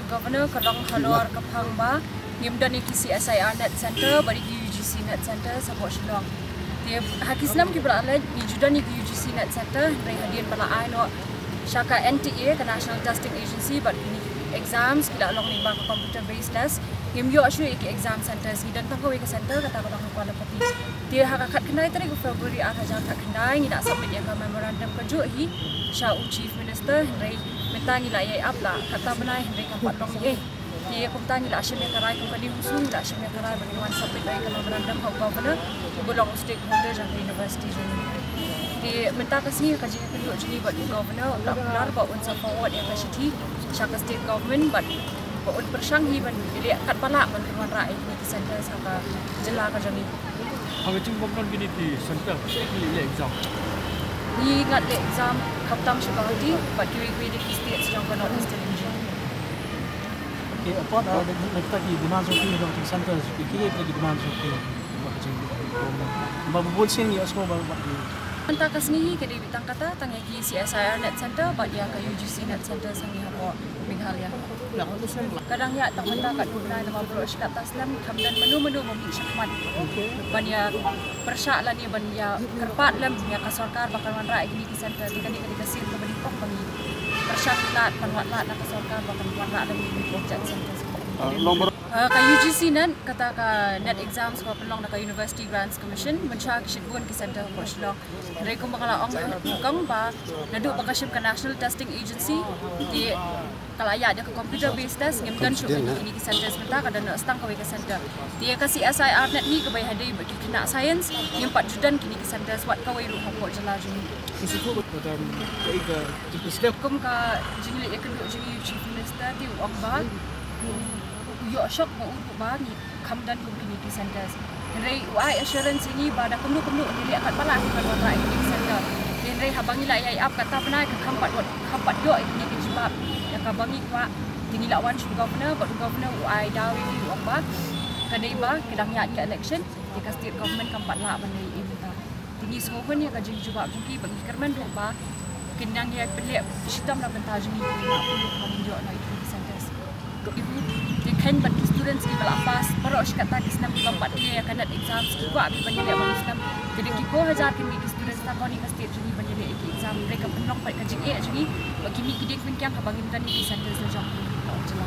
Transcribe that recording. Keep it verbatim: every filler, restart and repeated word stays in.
Governor, ka long halor ka phang ba ngim don ïa ki C S I R Net Center bad ïa ki U G C Net Center shapoh Shillong. Te ha ki snem kiba la leit ngi ju don ïa ki U G C Net Center, hynrei hadien ba la ai noh sha ka N T A, ka National Testing Agency, bad kine ki exams ki la long lyngba ka computer based test. Ngim ïoh shuh ïa ki exam centers, ngi don tang kawei ka center, kata ka long ha Kawalapati. Te ha ka khatkhyndai tarik u February ar hajar khatkhyndai ngi la submit ïa ka memorandum kajuh hi sha u Chief Minister, hynrei mynta ngi la ïai ap la katta bnai hynrei kam pat long ei. Te kumta ngi la shim ïa ka rai kum kane u shu, ngi la shim ïa ka rai ba ngin wan submit ïa ka memorandum ha u Governor uba long u stakeholder jong ka university jong ngi. Te mynta ka sngi ka jingïakynduh jong ngi bad u Governor u la kular ba un sa forward ïa ka shithi sha ka state government bad ba un pyrshang hi ban leh katba lah ban pynwanrah ïa kine ki centers ha ka jylla ka jong ngi. Ha ka jingbym don kine ki center, shaei ki leh exam? Ngi ngat leh exam khamtam sha Guwahati bad kiwei kiwei de ki state jong ka North Eastern Region. Okay, apart, uh, da kita ki demand jong ki jong ki centers, ki ki ki demand jong ki ba ka jing ba bun sien ngi ïohsngew ba ba ki. Mynta ka sngi hi ka dei tang kata, tang ïa ki C S I R Net Center bad ïa ka U G C Net Center sha ngi hapoh Meghalaya. Ka dang ïaid tang mynta katkum bnai, namar baroh shi katta snem kam don mano mano ba mih shakhmat ban ïa pyrshah lane ban ïa kyrpad lem ïa ka sorkar ba kan wanrah ïa kine ki center. Te kane ka dei ka sien kaba nyngkong ba ngi pyrshang lad ban wad lad na ka sorkar ba kan wanrah lem ïa kine ki jait center. Ah, ka U G C Net, kata ka Net exams kaba pynlong da ka University Grants Commission, mynshwa ki shibun ki center hapoh Shillong. Hynrei kumba nga la ong nyngkong ba naduh ba ka shim ka National Testing Agency, te ka la ïaid da ka computer based test, ngim don shuh kine ki centers mynta, ka don tang kawei ka center. Te ka C S I R Net hi kaba ïadei bad ki khynnah science, ngim pat ju don kine ki centers wat kawei ruh hapoh jylla jong ngi. Kum ka jingleit ïakynduh jong ngi u Chief Minister te u ong ba u ïoh shock ba u ruh ba ngi kham don kum kine ki centers. Hynrei u ai assurance ïa ngi ba da kumno kumno un ïaleh katba lah hi ban wanrah ïa kine ki center. Hynrei haba ngi la ïai ap katta bnai ka kham pat, kham pat ïoh ïa kine ki jubab ïa kaba ngi kwah. Te ngi la wan sha u Governor bad u Governor u ai daw ïa ngi, u ong ba ka dei ba ka dang ïaid ka election, te ka state government kam pat lah ban leh ei ei mynta. Te ngi sngewhun ïa ka jingjubab jong ki bad ngi kyrmen ruh ba kin nang ïai pynleh shitom na bynta jong ngi, ngi lah pynlong ba ngin ïoh noh ïa ki centers. Te kheiñ bad ki students kiba la pass baroh shi katta ki snem ki bym pat clear ïa ka Net exams, ki kwah beit ban ïaleh man u snem. Te dei ki phew hajar ki mih ki students na kawei ka state jong ngi ban ïaleh ïa ki exam. Hynrei ka pynlong pat ka jingeh jong ngi ba ki mih ki dieng pynkiang haba ngim don ïa ki centers la jong ki na u jylla.